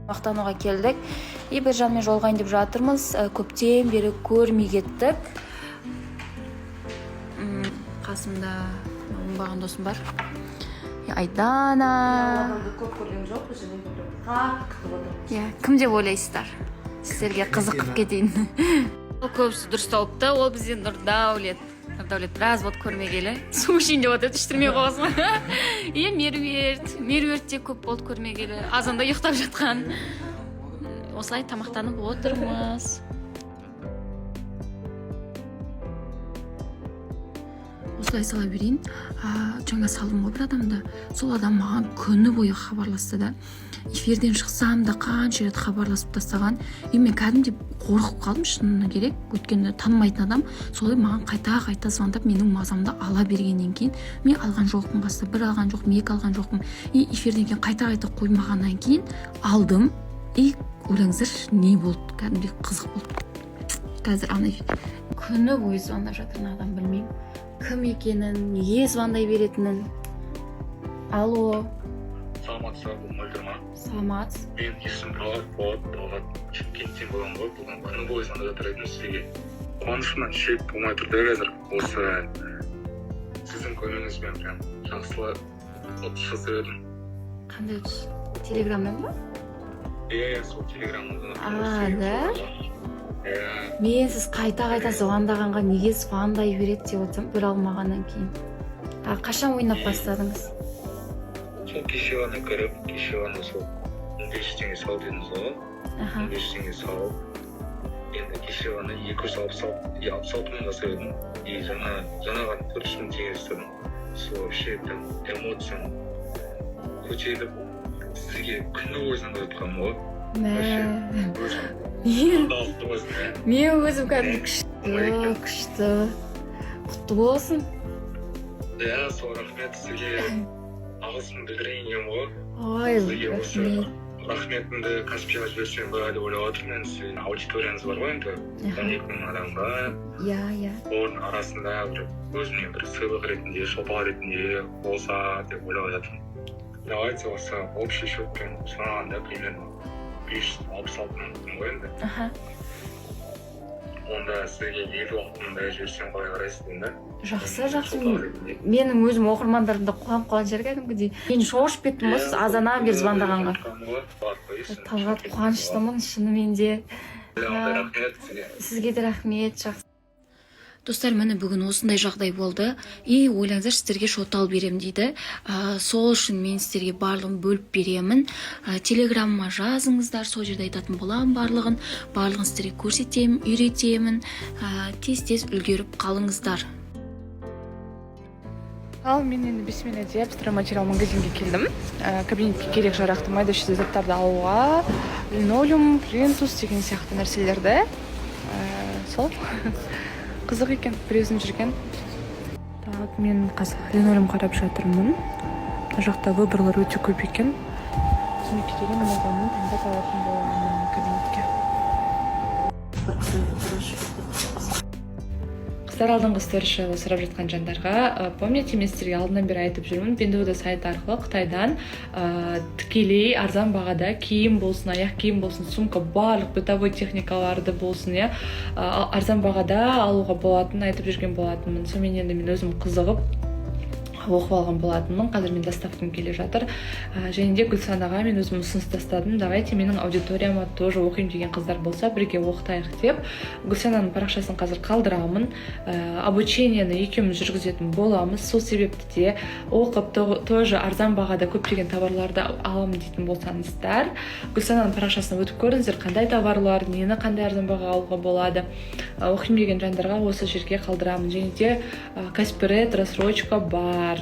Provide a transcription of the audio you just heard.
Мақтануға келдік и Біржанмен жолығайын деп жатырмыз. Көптен бері көрмей кеттік. Қасымда оңбаған досым бар. И Айдана. Адамды көп көрген жоқпыз және де қатты күтіп отырмыз. Иә, кім деп ойлайсыздар? Сіздерге қызық қылып кетейін. Ол көбісі дұрыс тауыпты. Ол бізде Нұрдәулет. Нұрдәулет біраз болды көрмегелі. Су ішейін деп отыр, іштірмей қойғансың ғой. Иә, Меруерт. Меруерт те көп болды көрмегелі, азанда ұйықтап жатқан. Осылай тамақтанып отырмыз. Осылай сала берейін. Жаңа салдым ғой бір адамды. Сол адам маған күні бойы хабарласты да, эфирден шықсам да қанша рет хабарласып тастаған. И мен кәдімгідей қорқып қалдым, шыны керек, өйткені танымайтын адам солай маған қайта қайта звондап, менің мазамды ала бергеннен кейін мен алған жоқпын. Баста бір алған жоқпын, екі алған жоқпын. И эфирден кейін қайта қайта қоймағаннан кейін алдым. И ойлаңыздаршы, не болды? Кәдімгідей қызық болды. Қазір ана күні бойы звондап жатыр мына адам. Білмеймін кім екенін, неге звондай беретінін. Алло. Саламатсыз ба, бұл Мөлдір ма? Саламатсыз. Менің есімім Талғат болады, Талғат. Шымкенттен боламын ғой. Бүгін күні бойы звондап жатыр едім сізге. Қуанышымнан шек болмай тұр да. Қазір осы сіздің көмегіңізбен прям жақсы ұтыс жасап едім. Қандай ұтыс? Телеграмнан ба? Иә, сол Телеграмнан. А, да? Иә. Мен сіз қайта қайта звондағанға, неге звондай береді деп отырсам, бір алмағаннан кейін. А қашан ойнап бастадыңыз? Сол кеше ғана кіріп, кеше ғана сол 1500 теңге сал дедіңіз ғой. 1500 теңге салып, енді кеше ғана 266, 66 мың жасап едім. И жаңа ғана 400 мың теңге жасадым. Сол вообще прям эмоциям көтеріліп, сізге күні бойы звондап жатқаным ғой. Мә. Өзім Мен алып өзім. Мен өзім кәдімгі күшті, күшті, құтты болсын. Иә, сол, рахмет сізге, алғысымды білдірейін дегенмін ғой. Ой, Сізге осы рахмет. рахметімді Каспиға жіберсем ба деп ойлап отырмын. Енді сіздің аудиторияңыз бар ғой енді, 12 мың адамға. Иә иә Олардың арасында бір өзіме бір сыйлық ретінде, шолпан ретінде болса деп ойлап жатырмын. Давайте осы общий счетпен санағанда примерно 566 мың ғой енді. Онда сізге 56 мыңдай жіберсем, қалай қарайсыз енді? Жақсы, жақсы. Шолпан ретінде. Менің өзім оқырмандарым да қуанып қалған шығар кәдімгідей. Мен шошып кеттім ғой сіз азаннан бері звондағанға. Талғат, қуаныштымын шынымен де. Рахмет сізге. Сізге де рахмет. Жақсы, достар, міне, бүгін осындай жағдай болды. И ойлаңыздаршы, сіздерге шот алып беремін дейді. Сол үшін мен сіздерге барлығын бөліп беремін. Телеграмыма жазыңыздар, сол жерде айтатын боламын барлығын. Барлығын сіздерге көрсетемін, үйретемін. Тез тез үлгеріп қалыңыздар. Ал мен енді бисмилля деп стройматериал магазинге келдім. Кабинетке керек жарақты майда шүйде заттарды алуға, линолеум, плинтус деген сияқты нәрселерді. Сол қызық екен, бір өзім жүрген. Так, мен қазір линолеум қарап жатырмын. Мына жақта выборлар өте көп екен. Өзіме керегін, ұнағанын таңдап алатын боламын кабинетке. Қыздар, алдыңғы сторис жайлы сұрап жатқан жандарға, помните, мен сіздерге алдынан бері айтып жүрмін, Пиндуодуо сайты арқылы Қытайдан тікелей арзан бағада киім болсын, аяқ киім болсын, сумка, барлық бытовой техникаларды болсын, иә, арзан бағада алуға болатынын айтып жүрген болатынмын. Сонымен енді мен өзім қызығып оқып алған болатынмын. Қазір мен доставкам келе жатыр. Және де Гүлсанаға мен өзім ұсыныс тастадым: давайте менің аудиторияма тоже оқимын деген қыздар болса, бірге оқытайық деп. Гүлсананың парақшасын қазір қалдырамын. Обучениені екеуміз жүргізетін боламыз. Сол себепті де оқып, тоже арзан бағада көптеген товарларды аламын дейтін болсаңыздар, Гүлсананың парақшасына өтіп көріңіздер, қандай товарлар, нені қандай арзан бағаға алуға болады. Оқимын деген жандарға осы жерге қалдырамын. Және де Каспи Ред рассрочка бар.